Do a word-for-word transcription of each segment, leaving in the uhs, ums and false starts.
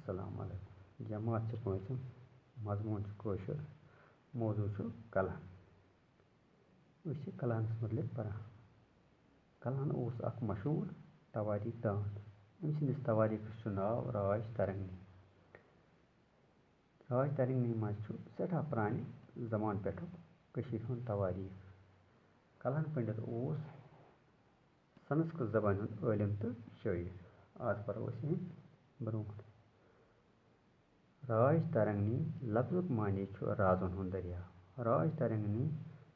السلام علیکم۔ جماعت چھِ پٲنٛژِم، مضموٗن چھُ کٲشُر، موضوع چھُ کلہن۔ أسۍ چھِ کلہنس مُتعلِق پران۔ کلہن اوس اکھ مشہوٗر توٲریٖخ دان۔ أمۍ سٕنٛدِس توٲریٖخس چھُ ناو راج ترنگی۔ راج ترنگی منٛز چھُ سٮ۪ٹھاہ پرٛانہِ زمانہٕ پٮ۪ٹھُک کٔشیٖرِ ہُنٛد توٲریٖخ۔ کلہن پنڈت اوس سنسکرت زبانہِ ہُنٛد عٲلِم تہٕ شٲعر۔ آز پرو أسۍ یِہنٛدۍ برونٛٹھ۔ راج ترنگی لفظُک معنی چھُ رازن ہُنٛد دٔریاو۔ راج ترنگی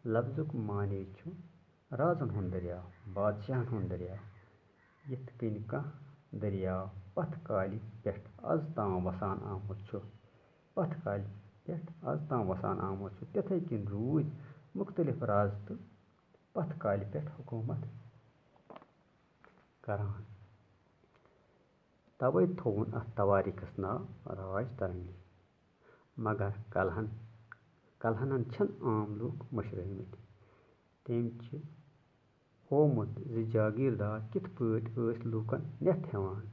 لفظُک معنی چھُ رازن ہُنٛد دٔریاو، بادشاہن ہُنٛد دٔریاو۔ یِتھ کٔنۍ کانٛہہ دٔریاو پتھ کالہِ پٮ۪ٹھ از تام وسان آمُت چھُ، پتھ کالہِ پٮ۪ٹھ از تام وسان آمُت چھُ، تِتھے کٔنۍ روٗدۍ مُختٔلِف راز تہٕ پتھ کالہِ پٮ۪ٹھ حکوٗمت کران۔ توے تھووُن اتھ توٲریٖخس ناو راج ترنگی۔ مگر کلہن، کلہنن چھِنہٕ عام لوٗکھ مٔشرٲومٕتۍ۔ تٔمۍ چھِ ہوومُت زِ جاگیردار کِتھ پٲٹھۍ ٲسۍ لوٗکن نٮ۪تھ ہٮ۪وان۔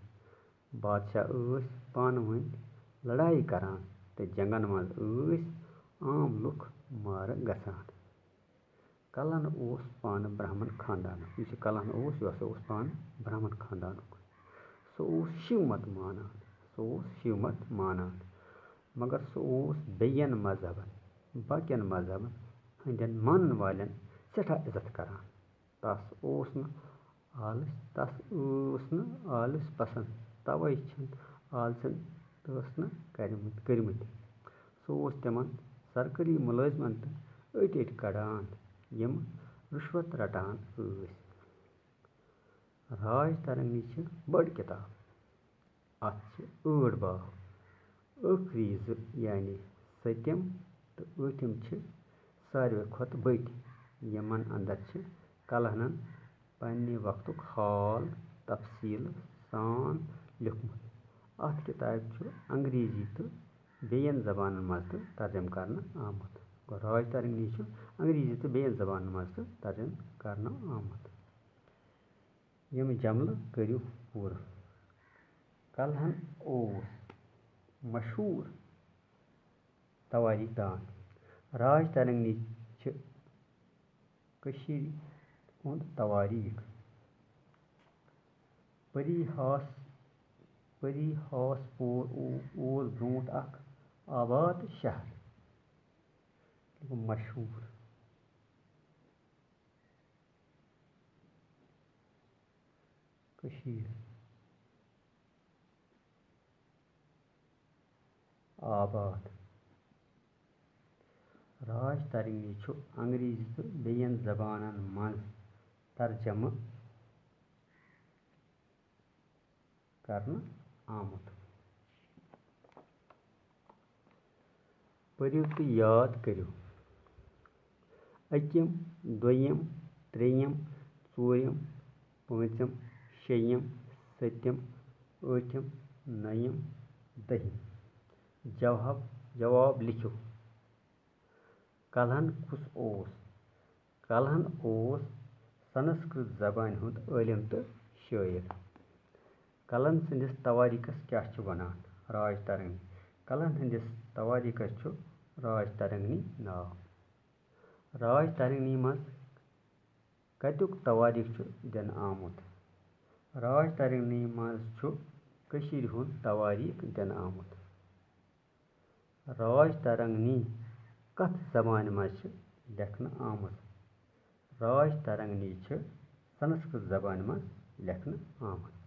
بادشاہ ٲسۍ پانہٕ ؤنۍ لڑایہِ کران تہٕ جنگن منٛز ٲسۍ عام لُکھ مارٕ گژھان۔ کلہن اوس پانہٕ برہمن خاندانُک۔ یُس یہِ کلہن اوس، یہِ ہسا اوس پانہٕ برہمن خاندانُک۔ سُہ اوس شِو مت مانان، سُہ اوس شِو مت مانان، مگر سُہ اوس بیٚین مذہبن، باقین مذہبن ہٕنٛدٮ۪ن مانن والٮ۪ن سٮ۪ٹھاہ عزت کران۔ تس اوس نہٕ آلٕژ، تس اوس نہٕ آلٕژ پسند، توے چھِنہٕ آلژن ٲس نہٕ کٔرمٕتۍ، کٔرمٕتۍ۔ سُہ اوس تِمن سرکٲری مُلٲزمن تہٕ أٹۍ أٹۍ کڑان، یِم رُشوت رٹان ٲسۍ۔ راج ترنگی چھِ بٔڑ کِتاب۔ اَتھ چھِ ٲٹھ باب۔ ٲخری زٕ، یعنی سٔتِم تہٕ ٲٹھِم، چھِ ساروٕے کھۄتہٕ بٔڑۍ، یِمن اندر چھِ کلہنن پننہِ وقتُک حال تفصیٖل سان لیوٗکھمُت۔ اَتھ کِتابہِ چھُ انگریزی تہٕ بیٚین زبانن منٛز تہِ ترجمہٕ کرنہٕ آمُت۔ گوٚو، راج ترنگی چھُ انگریزی تہٕ بیٚین زبانن منٛز تہِ ترجمہٕ کرنہٕ آمُت۔ یِم جملہٕ کٔرِو پوٗرٕ۔ کلہن اوس مشہوٗر توٲریٖخ دان۔ راج ترنگی چھِ کٔشیٖرِ ہُنٛد توٲریٖخ۔ پری ہاس، پری ہاس پوٗر او-، اوس برٛونٛٹھ اکھ آباد شہر۔ مشہوٗر۔ کٔشیٖر۔ آباد۔ راج ترنگی چھُ انگریزی تہٕ بیٚین زبانن منٛز ترجمہٕ کرنہٕ آمُت۔ پٔرِو تہٕ یاد کٔرِو۔ أکِم، دوٚیِم، ترٛیٚیِم، ژوٗرِم، پوٗنٛژِم، شیٚیِم، سٔتِم، ٲٹھِم، نٔوِم، دٔہِم۔ جواب، جواب لیکھِو۔ کلہن کُس اوس؟ کلہن اوس سنسکرت زبانہِ ہُنٛد عٲلِم تہٕ شٲعر۔ کلہن سٕنٛدِس توٲریٖخس کیٛاہ چھِ ونان؟ راج ترنگی۔ کلہن ہٕنٛدِس توٲریٖخس چھُ راج ترنگی ناو۔ راج ترنگی منٛز کتیُک توٲریٖخ چھُ دِنہٕ آمُت؟ راج ترنگی منٛز چھُ کٔشیٖرِ ہُنٛد توٲریٖخ دِنہٕ آمُت۔ راج ترنگی کتھ زبانہِ منٛز چھِ لیکھنہٕ آمٕژ؟ راج ترنگی چھِ سنسکرت زبانہِ منٛز لیکھنہٕ آمٕژ۔